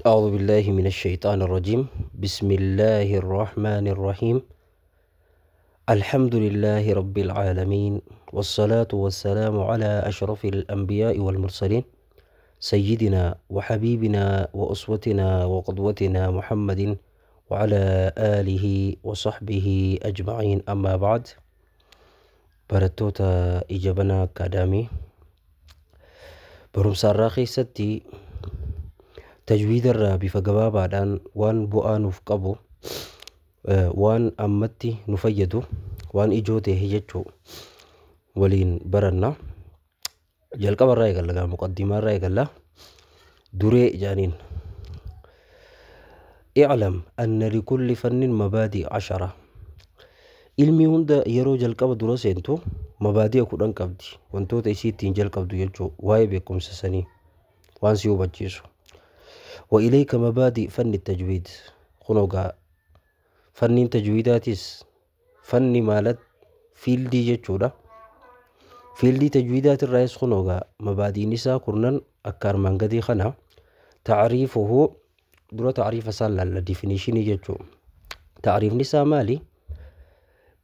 أعوذ بالله من الشيطان الرجيم. بسم الله الرحمن الرحيم. الحمد لله رب العالمين، والصلاة والسلام على أشرف الأنبياء والمرسلين، سيدنا وحبيبنا وأسوتنا وقدوتنا محمد وعلى آله وصحبه أجمعين. أما بعد، barattoota Ijabana Academy, barumsa irraa keessatti tajwiida irraa bifa gabaabaadhaan waan bu'aa nuuf qabu, waan ammatti nu fayyadu, waan ijoo ta'e jechuu waliin baranna. Jalqaba irraa eegalla gaa, muqaddimaa irraa eegalla. Duree jaaniin. اعلم أن لكل فن مبادئ 10. Ilmi hunda yeroo jalqaba dura seentu mabaadi'a 10 qabdi. Wantoota isii ittiin jalqabdu jechuu, waa'ee beekumsa sanii waan si hubachiisu. وإليك مبادئ فن التجويد. Kunoo gaa, fanniin tajwiidaatis fanni maalat fiildii jechuudha. Fiildii tajwiidaatirraayis kunoo gaa mabaadiin isaa kurnan akka armaan gadii kana. تعريفه, dura tacriifa isaa laalla, definitionii jechuu. Tacriifni isaa maali?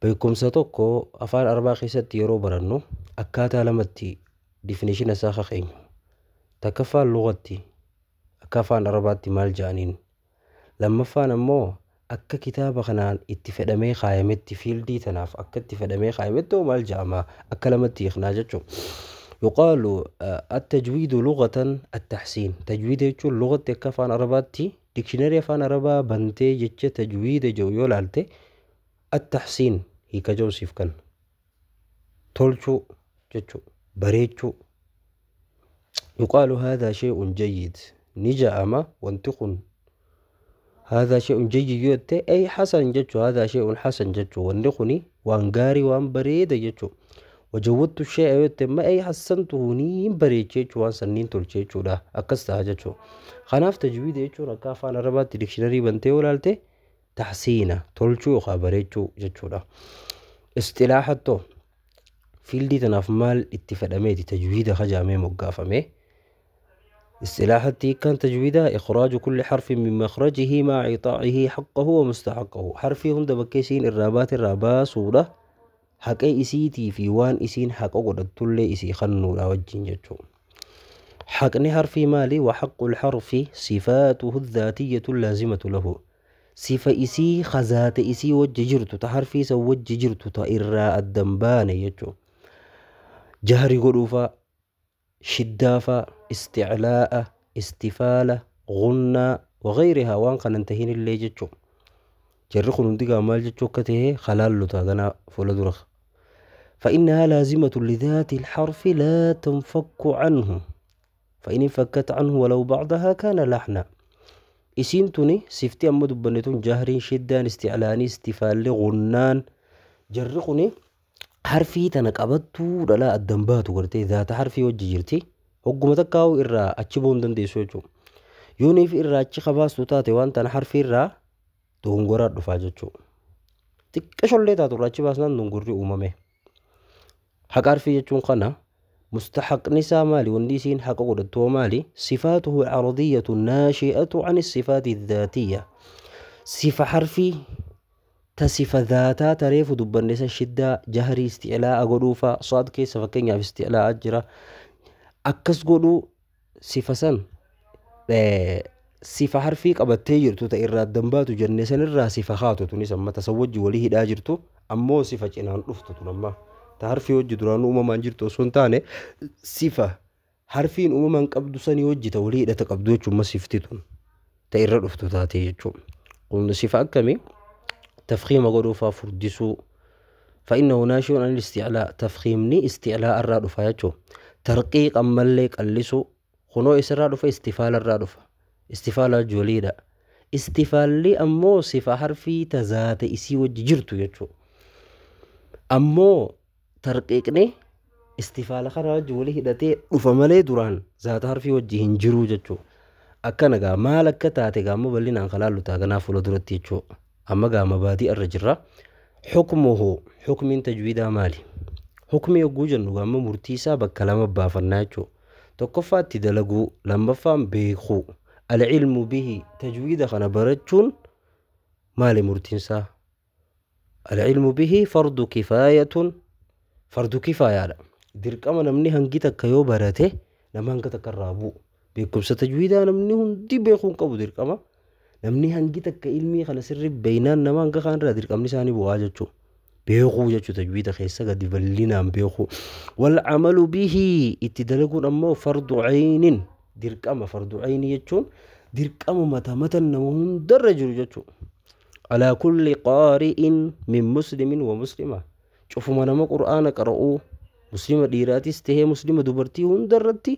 Beekumsa tokko afaan Arabaa keessatti yeroo barannu akkaataa lamatti definitiona isaa kakeenyu. Takkaffaan lugatti, akka afaan Arabaatti maal jedhaniin. Lammaffaan ammoo akka kitaaba kanaan itti fedhamee kaayametti, fiildii tanaaf akka itti fedhamee kaayametti maal jedhama, akka lamatti hiiknaa jechuudha. يقال التجويد لغة التحسين. تجويد jechuun lugatti akka afaan Arabaatti, dictionary afaan Arabaa bantee jecha tajwiida jedhu yoo laalte, التحسين hiika jedhu siif kenna. Tolchuu jechuudha, bareechuu. يقال هذا شيء جيد, ni ja'ama wanti kun. هذا شيء جيد yoo jette, أي حسن jechuu. هذا شيء حسن jechuu, wanni kuni waan gaarii, waan bareeda jechuu. وجودت الشيء yoo jette immoo, أي حسنته, niin bareeche jechuu, waan sanniin tolche jechuudha, akkas ta'a jechuu. Kanaaf tajwiida jechuun akka afaan Arabaatti dictionary bantee yoo ilaalte taxsiina, tolchuu yookaan bareechuu jechuudha. Isxilaahattoo fiildii tanaaf maal itti fedhameeti tajwiida hajaamee moggaafame? اصطلاحاتي كان تجويدا إخراج كل حرف من مخرجه مع إعطائه حقه ومستحقه. Harfii hunda bakka isiin irraa baate irraa baasuudha, haqa isiitii fi waan isiin haqa godhattullee isii kennuudha wajjin jechuudha. Haqni harfii maali? وحق الحرف صفاته الذاتية اللازمة له. Sifa isii kazaate isii wajji jirtu, ta harfii san wajji jirtu, ta irraa addan baane jechuudha. Jahri godhuufaa, shiddaafaa, isticlaa'a, istifaala, gunnaa وغيرها, waan kanan tahin illee jechuudha. Jarri kun hundi gaa maal jechuu akka ta'e halaalluta ganaa fuula dura. فإنها لازمة لذات الحرف لا تنفك عنه، فإن انفكت عنه ولو بعضها كان لحنا. Isiin tuni sifti amma dubbanne tun, jahriin, shiddaan, isticlaanii, istifaalli, gunnaan, jarri kuni harfii tana qabattuu dhalaa addan baatu gartee zaata harfii wajji jirti. Hogguma takkaa'u irraa achi bu'uu hin dandeessu jechuudha. Yooniif irraa achi kabaastu taate, waan tana harfii irraa dongoraa dhufaa jechuudha. Xiqqashollee taatu irraa achi baasnaan dongorri uumame. Haqa harfii jechuun kana. Mustaxaqni isaa maali? Wanni isiin haqa godhattu maali? صفاته العرضية الناشئة عن الصفات الذاتية. Sifa harfii ta sifa dhaataa tareefu dubbanne san, shiddaa, jahrii, isticlaa'a godhuufaa, saad keessa fakkeenyaaf isticlaa'a jira. Akkas godhuu, sifa san sifa harfii qabattee jirtu ta irraa addan baatu jenne sanirraa sifa haatu tunis amma tasa wajji walii hidhaa jirtu, ammoo sifa cinaan dhuftu tun, amma ta harfii wajji duraan uumamaan jirtu osoo hin taane, sifa harfiin uumamaan qabdu sanii wajji ta walii hidhata qabdu jechuun sifti tun ta irra dhuftu taatee jechuudha. Kun sifa akkamii? Tafkiima godhuufaa, furdisuu. فإنه ناشئ عن الاستعلاء. تفخيمني استعلاء irraa dhufa jechuudha. Tarqiiq ammallee qallisuu kunoo isarraa dhufa, istifaala irraa dhufa. Istifaala waliidha. Istifaalli ammoo sifa harfii tazaate isii wajji jirtu jechuudha. Ammoo tarqiiqni istifaala kana wajji walii hidhatee dhufa malee duraan zaata harfii wajji hin jiru jechuudha. Akkana gaa, maal akka taate gaa ammoo bal'inaan kalaallu ta'a ganaa fuula duratti jechuudha. Amma gaa mabaadii irra jirra. حكمه, xukmiin tajwiidaa maali? Hukmii yogguu jennu gaa amma murtii isaa bakka lama baafannaa jechuudha. Tokkoffaatti dalaguu, lammaffaan beekuu. العلم به تجويد خنا برتشون مالي مرتنسا العلم به فرض كفاية فرض كفاية dirqama namni hangi takka yoo barate nama hanga takka irraa bu'u beekumsa tajwiidaa namni hundi beekuu hin qabu dirqama namni hangi takka ilmii kana sirri beeynaan nama hanga kaan irraa dirqamni isaanii bu'aa jechuudha. Beekuu jechuudha tajwiida keessa gadi bal'inaan beekuu. Wal amalu bihi itti dalaguun ammoo fardu caynin dirqama fardu caynii jechuun dirqama mata matan nama hundarra jiru jechuudha. Alaa kulli qaari'in min muslimin wa muslima cufuma nama qur'aana qara'uu muslima dhiiraatis tahee muslima dubartii hundarratti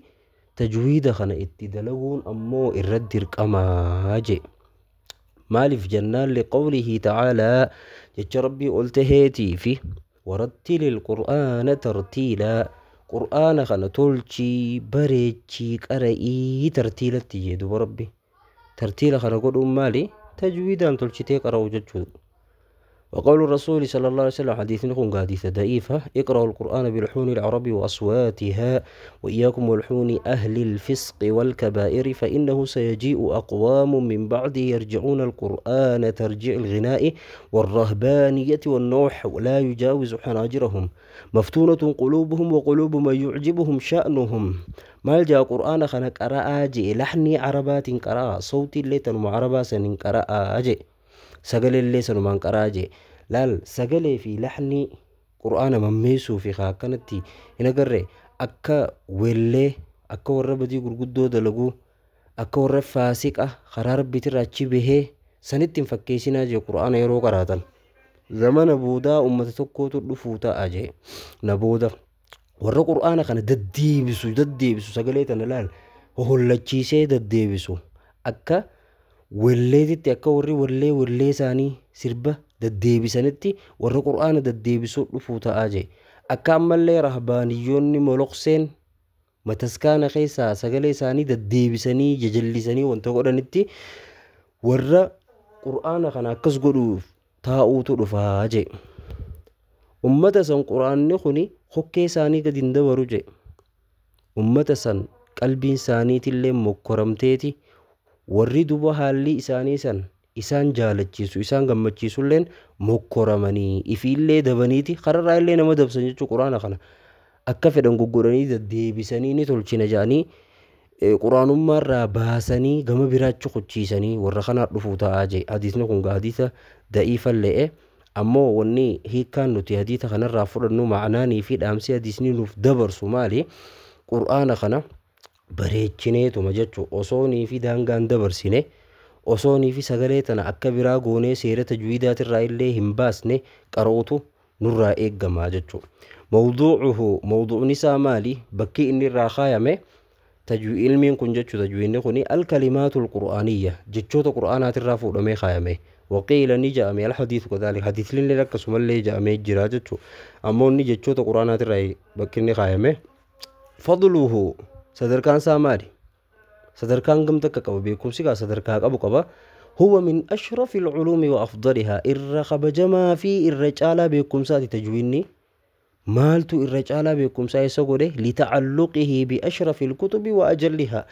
tajwiida kana itti dalaguun ammoo irratti dirqamaa jee. Maaliif jennaan liqawlihi tacaalaa jecha rabbii ol taheetii fi warattilil qur'aana tartiilaa qur'aana kana tolchii bareechii qara'ii tartiilatti jee duba rabbi. Tartiila kana godhuun maali? Tajwiidaan tolchitee qara'u jechuudha. وقول الرسول صلى الله عليه وسلم حديث نكون حديث ضعيفة اقرأوا القرآن بلحون العرب وأصواتها وإياكم ولحون أهل الفسق والكبائر فإنه سيجيء أقوام من بعده يرجعون القرآن ترجيع الغناء والرهبانية والنوح ولا يجاوز حناجرهم مفتونة قلوبهم وقلوب من يعجبهم شأنهم. ما جاء قرآن خنك أرأى لحني عربات قرأ صوتي اللي تنم عربا سنين قرأ أجي sagalee illee sanumaan qaraa jee laal sagalee fi laxni qur'aana mammeessuu fi akkanatti hin agarre akka weellee akka warra badii gurguddoo dalaguu akka warra faasiqa karaa rabbiitirraa achi bahee sanitti hin fakkeessinaa jee qur'aana yeroo qaraatan. Zamana boodaa uummata tokkootu dhufuu ta'a jee na booda warra qur'aana kana deddeebisu deddeebisu sagalee tana laal hollachiisee deddeebisu akka welleetitti akka warri wellee wellee isaanii sirba deddeebisanitti warra qur'aana deddeebisuu dhufuu ta'aa jee. Akka ammallee rahbaaniyyoonni moloqseen mataskaana keessaa sagalee isaanii deddeebisanii jajallisanii wanta godhanitti warra qur'aana kana akkas godhuuf taa'uutu dhufaa jee. Ummata san qur'aanni kuni hokkee isaanii gadi hin dabaru jee. Ummata san qalbiin isaaniitillee mokkoramteeti warri duba haalli isaanii san isaan jaalachiisu isaan gammachiisulleen mokkoramanii ifiillee dabaniiti kararraa illee nama dabsan jechuu quraana kana akka fedhan goggodhanii deddeebisanii ni tolchina jedhanii quraanummaarraa baasanii gama biraachi qochiisanii warra kanaa dhufuu ta'aa jee. Hadiisni kun hadiisa da'iifallee ammoo wanni hiikkaan nuti hadiisa kanarraa fudhannu ma'anaanii fi dhaamsi hadiisni nuuf dabarsu maali? Qur'aana kana bareechineetuma jechuun osoonii fi daangaan dabarsine osoonii fi sagalee tana akka biraa goonee seera tajwiidaatirraa illee hin baasne qara'utu nurraa eeggamaa jechuudha. Mawduucuhu mawduucni isaa maali? Bakki inni irraa kaayame ilmiin kun jechuudha tajwiidni kuni alkalimaatul qur'aaniyya jechoota qur'aanaatirraa fuudhamee kaayame. Waqiila ni ja'ame alhadiisu kadhalik hadiisni akkasumallee ja'amee jira jechuudha. Ammoo inni jechoota qur'aanaatirraa bakki inni kaayame. Fadluhu sadarkaan isaa maali? Sadarkaan gam takka qaba beekumsi kaa sadarkaa qabu qaba. Huwa min ashrafi alculuumi wa afdalihaa irra kabajamaa fi irra caalaa beekumsaati tajwiinni. Maaltu irra caalaa beekumsaa isa godhe? Litacalluqihi biashrafi alkutubi wa ajallihaa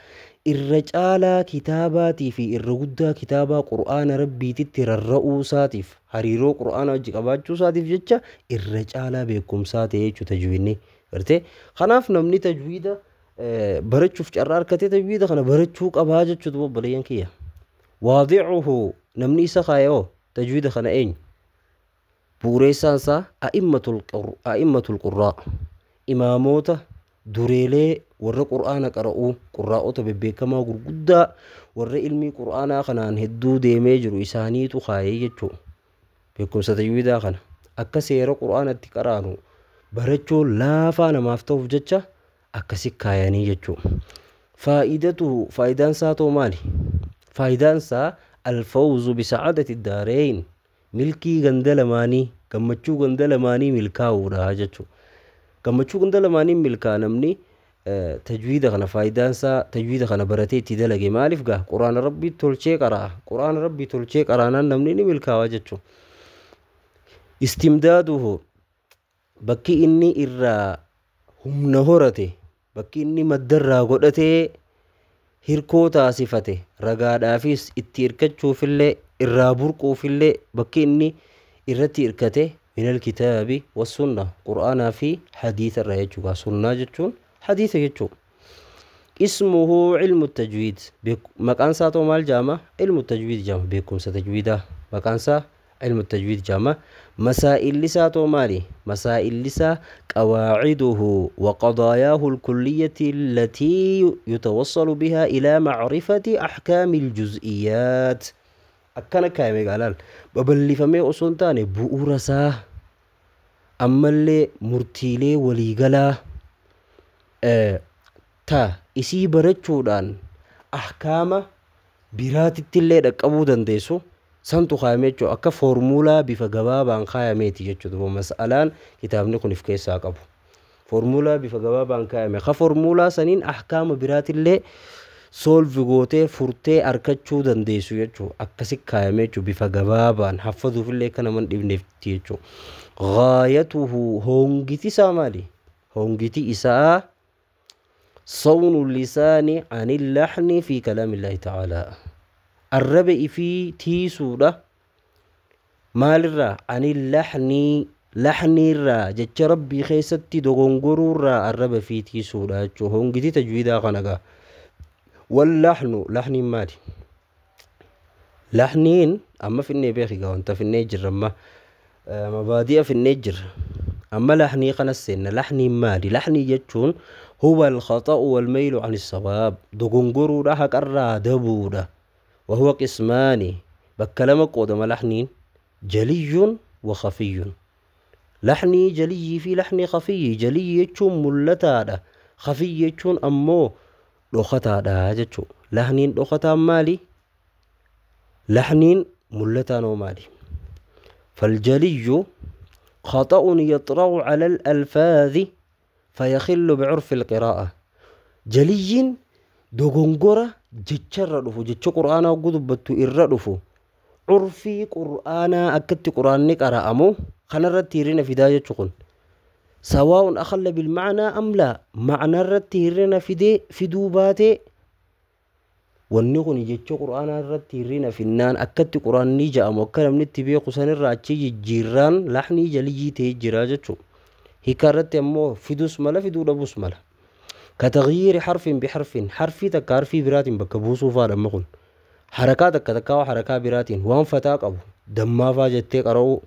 irra caalaa kitaabaatii fi irra guddaa kitaabaa qur'aana rabbiititti rarra'uu isaatiif hariiroo qur'aana wajji qabaachuu isaatiif jecha irra caalaa beekumsaa ta'e jechuu tajwiinni. Gartee kanaaf namni tajwiida barachuuf carraa argatee tajwiida kana barachuu qabaa jechuutu obboleeyyan kiyya. Waadicuhu namni isa kaayoo tajwiida kana eenyu? Bu'uureessaan isaa a'immatul qurraa imaamoota dureelee warra qur'aana qara'uu qurraa'ota bebbeekamaa gurguddaa warra ilmii qur'aanaa kanaan hedduu deemee jiru isaaniitu kaayee jechuudha. Beekumsa tajwiidaa kana akka seera qur'aanatti qaraanu barachuun laafaa namaaf ta'uuf jecha akkasi kaayanii jechuudha. Faayidatu faayidaan isaa ta'u maali? Faayidaan isaa alfawzu bisacaadati daareyn milkii ganda lamaanii gammachuu ganda lamaanii milkaa'uudha jechuudha. Gammachuu ganda lamaanii milkaa namni tajwiida kana faayidaan isaa tajwiida kana baratee itti dalage maaliif gaa quraana rabbii tolchee qara'a quraana rabbii tolchee qaraanaan namni ni milkaa'a jechuudha. Istimdaaduhu bakki inni irraa humna horate bakki inni maddarraa godhatee Hirkoo taasifate ragaadhaafis itti hirkachuufillee irraa burquufillee bakki inni irratti hirkate minal kitaabi wassunna qur'aanaa fi hadiisa irraa jechuudha. Sunnaa jechuun hadiisa jechuudha. Ismuhu ilmu tajwiid, maqaan isaa ta'u maal jedhama? Ilmu tajwiid jedhama, beekumsa tajwiidaa maqaan isaa ilmu tajwiid jedhama. Masaa'illi isaa ta'u maali? Masaa'illi isaa qawaaciduhu wa qadaayaahu alkulliyati allatii yutawassalu bihaa ilaa macrifati ahkaami aljuz'iyyaat. Akkana kaayame gaalaal babal'ifamee osoo hin taane bu'uura isaa ammallee murtiilee waliigalaa ta isii barachuudhaan ahkaama biraatittillee dhaqqabuu dandeessu santu kaayame jechuudha. Akka foormulaa bifa gabaabaan kaayameeti jechuudha. Mas'alaan kitaabni kun if keessaa qabu foormulaa bifa gabaabaan kaayame ka foormulaa saniin ahkaama biraatillee soolvi gootee furtee arkachuu dandeessu jechuudha. Akkasi kaayame jechuudha bifa gabaabaan haffazuufillee akka nama hin dhibneefti jechuudha. Gaayatuhu hongiti isaa maali? Hongiti isaa صون اللسان عن اللحن في كلام الله تعالى. الربع في تيسودة مال الرا عن اللحن لحن الرا جتش ربي خيستي دوغنغرو الرا الربع في تيسودة هونجتي تجويدا خنقا. واللحن لحن مالي لحنين أما في النبي وانت في النجر أما مبادئ في النجر أما لحني خنسين لحني مالي لحني جتشون هو الخطأ والميل عن الصواب دوغنغرو راه كرا دبودا. وهو قسمان بكلمك قدام لحنين جلي وخفي. لحني جلي في لحن خفي، جلي يجون ملتادا خفي يجون أمو دوختادا جتشو. لحنين دوختا مالي لحنين ملتانو مالي. فالجلي خطأ يطرأ على الألفاظ فيخل بعرف القراءة. جلي دوغنغورة جتشر دفو جتش قرآن وقدبتو إر دفو عرفي قرآن أكدت قرآن نقرأ أمو خنرت تيرين في داية شقون سواء أخل بالمعنى أم لا معنى الرتيرين في دي في دوباتي والنغني جتش قرآن الرتيرين في النان أكدت قرآن نيجا أمو كلام نتبيه قسان الراتشي جيران لحني جلي تيجراجتشو هكارت أمو فدوس ملا فدو دبوس ملا. كتغيير حرف بحرف حرفي تكارفي برات بكبوسو فارمقون حركاتك كتكاو حركة برات وان فتاك أبو دما فاجتك أرو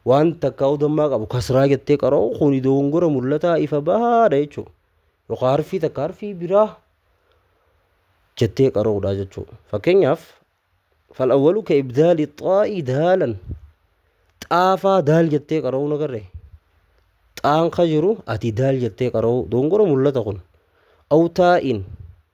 وان تكاو دماك أبو كسراجتك أرو خوني دونغور ملتا إفبها ريتشو وقارفي تكارفي براه جتك أرو راجتشو. فكنيف فالأول كإبدال الطاء دالا تافا دال جتك أرو نقره آن خجرو أتي دال جتة قرأو دونغورو ملتا قن أو تائن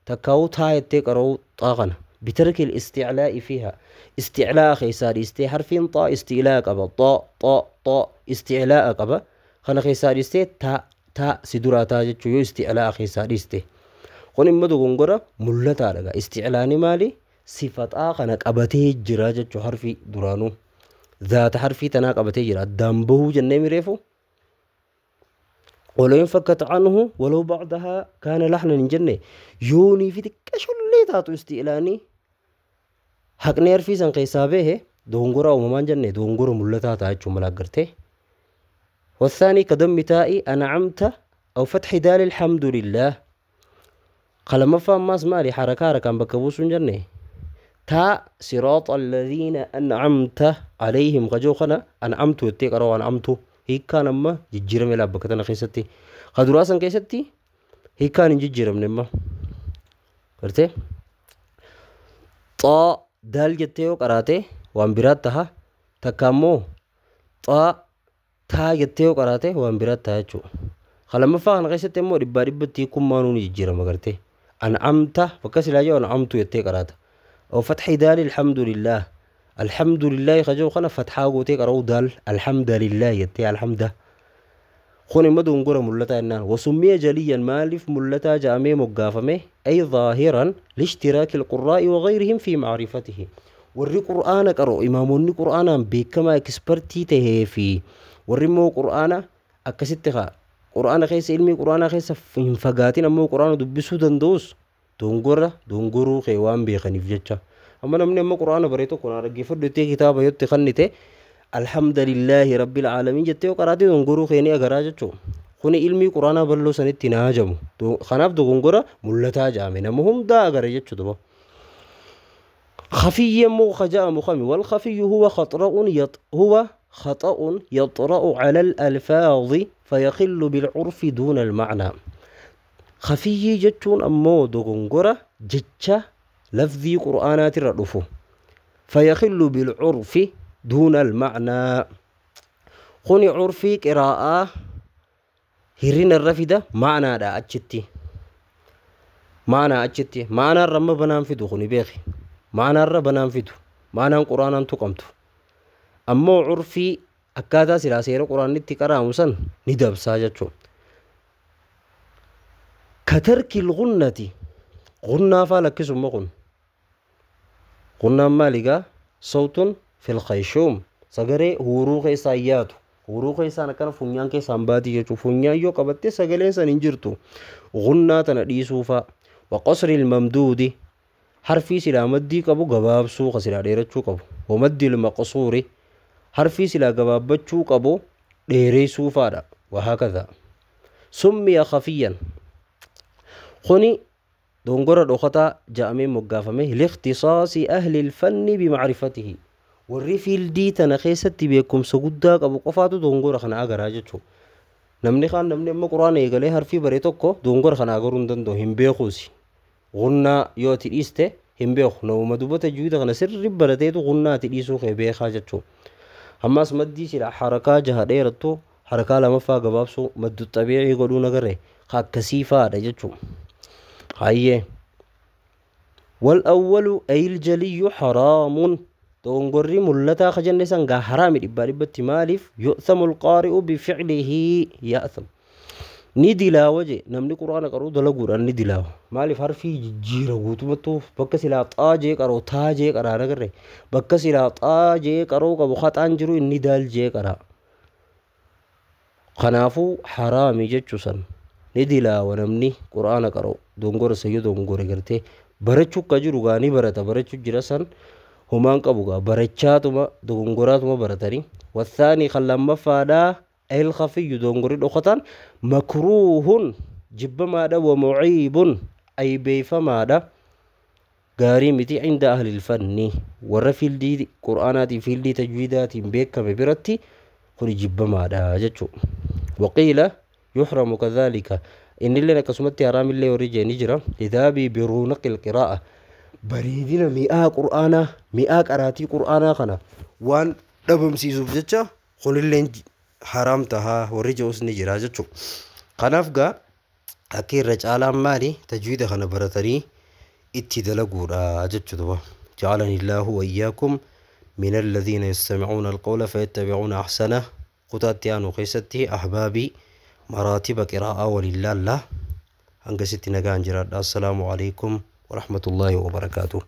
تكاو تاء جتة قرأو طاقنا بترك الاستعلاء فيها استعلاء خيسار استي حرفين طاء استعلاء قبا طاء طاء طاء استعلاء قبا خنا خيسار استي تاء تاء سدورا تاء جتشو استعلاء خيسار استي قن إما دونغورا ملتا لغا استعلاء مالي صفة آخنا قبتي جرا جتشو حرفي درانو ذات حرفي تنا قبتي جرا دامبو جنة ريفو ولو انفكت عنه ولو بعدها كان لحنا جنة يوني في تكشلي تاتو استئلاني حق نير في سن قيسابه دونغورا ومان جنة دونغورا ملتا تاچو ملاغرته. والثاني كدم تائي أنعمت أو فتح دال الحمد لله قلم فهم ماس مالي حركة حركة بكبوس جنة تا صراط الذين أنعمت عليهم غجوخنا أنعمت وتقرأ أنعمت هي كان أما جيرم لا بكتنا خيستي خدراسن كيستي هي كان جيرم نما قرتي طا دال جتيو قراتي وان برات تها تكامو طا تا جتيو قراتي وان برات تها چو خلما فان خيستي مو ربا ربتي كمانوني جيرم قرتي أنعمت فكسل أجو أنعمت يتي قرات أو فتح دال الحمد لله الحمد لله خجو خنا فتحة قوتي قرأو دال الحمد لله يتي الحمد خوني مدون قرأ ملتا إنان. وسمي جليا مالف ملتا جامي مقافمه أي ظاهرا لاشتراك القراء وغيرهم في معرفته. وري قرآن قرأ إماموني قرآن بكما اكسبرتي تهي وري مو قرآن أكستخا قرآن خيس علمي قرآن خيس فقاتين أمو قرآن دبسو دندوس Dongora dongoruu kee waan beekaniif jecha. Amma namni amma quraana bare tokko naa dhaggeeffadhu jettee kitaaba yotti kennite alhamdulillaahi rabbil aalamiin jettee yoo qaraate dongoruu kee ni agaraa jechuudha. Kuni ilmii quraanaa bal'oo sanitti hin hajamu. Kanaaf dogongora mul'ataa jedhame nama hundaa agara jechuudha. خفي مو خجاء مخمي والخفي هو هو خطأ يطرأ على الألفاظ فيخل بالعرف دون المعنى. خفي جتون أمو دوغنغورة جتشا لفظي قرآنات الرفو فيخل بالعرف دون المعنى. خوني عرفي قراءة هرين الرفدة معنى دا أتشتي معنى أتشتي معنى الرمى بنام في دخوني بيخي معنى الرب بنام في دو معنى القرآن أنتو قمتو. أما عرفي أكادا سلا سير القرآن نتكرا مسن ندب ساجتشو كترك الغنة غنة فالك سمغن غنة مالك صوت في الخيشوم سجري هروق سياتو هروق سان كان فنيان كي سامباتي يجو فنيان يو قبتي سجلين سننجرتو غنة تناديسوفا. وقصر الممدود حرفي سلا مدي قبو غباب سوق سلا ديرچو قبو ومدي المقصور حرفي سلا غباب بچو قبو ديري سوفا وهكذا سمي خفيا. خني دونغورا دوختا جامي مغافمه لاختصاص أهل الفن بمعرفته والريفيل دي تنخيست بكم سغدا قبو قفاتو دونغورا خنا اغرا جچو نمني خان نمني ما قران ايغله حرفي بري توكو دونغورا خنا اغرون دندو هم بيخوسي غنا يوتي ديسته هم بيخ نو مدوبه تجويد خنا سر برتيتو غنا تديسو خي بيخا جچو هماس مدي سلا حركه جه ديرتو حركه لمفا غبابسو مد الطبيعي غدو نغره خا كسيفا جچو. هاي والأول أي الجلي حرام دونغوري ملتا خجن سنغا حرام دبا مالف يؤثم القارئ بفعله يأثم ندلا وجه نمني قرآن قرو دلغور ندلا مالف حرفي جيره غوتمتو بكسلا طاجي قرو تاجي قرا نغره بكسلا طاجي قرو قبو خطان جرو ندال جي قرا خنافو حرام جچوسن ندلا ونمني قرآن قرو دونغور سيو دونغور غرتي برچو كجرو غاني برتا برچو جرسن همان قبوغا برچاتما دونغوراتما برتني. والثاني خلما فادا الخفي دونغوري دوختان مكروه جبما دا ومعيب اي بيفما دا غاري متي عند اهل الفن ورفيل دي قراناتي فيل دي تجويدات بيكم برتي خري جبما دا جچو. وقيل يحرم كذلك إن اللي نكسمت حرام اللي ورجع نجرة لذابي برونق القراءة بريدنا مئة قرآن مئة قراتي قرآن خنا وان دبم سيسوف جتشا خل اللي حرام تها ورجع وس نجرة جتشو خنافقا أكيد رجال مالي تجويد خنا برتني اتدلقورا جتشو دوا. جعلني الله وإياكم من الذين يستمعون القول فيتبعون أحسنه. قتاتيان وخيستي أحبابي مراتب قراءة ولله الله أنقستي نقان جراد. السلام عليكم ورحمة الله وبركاته.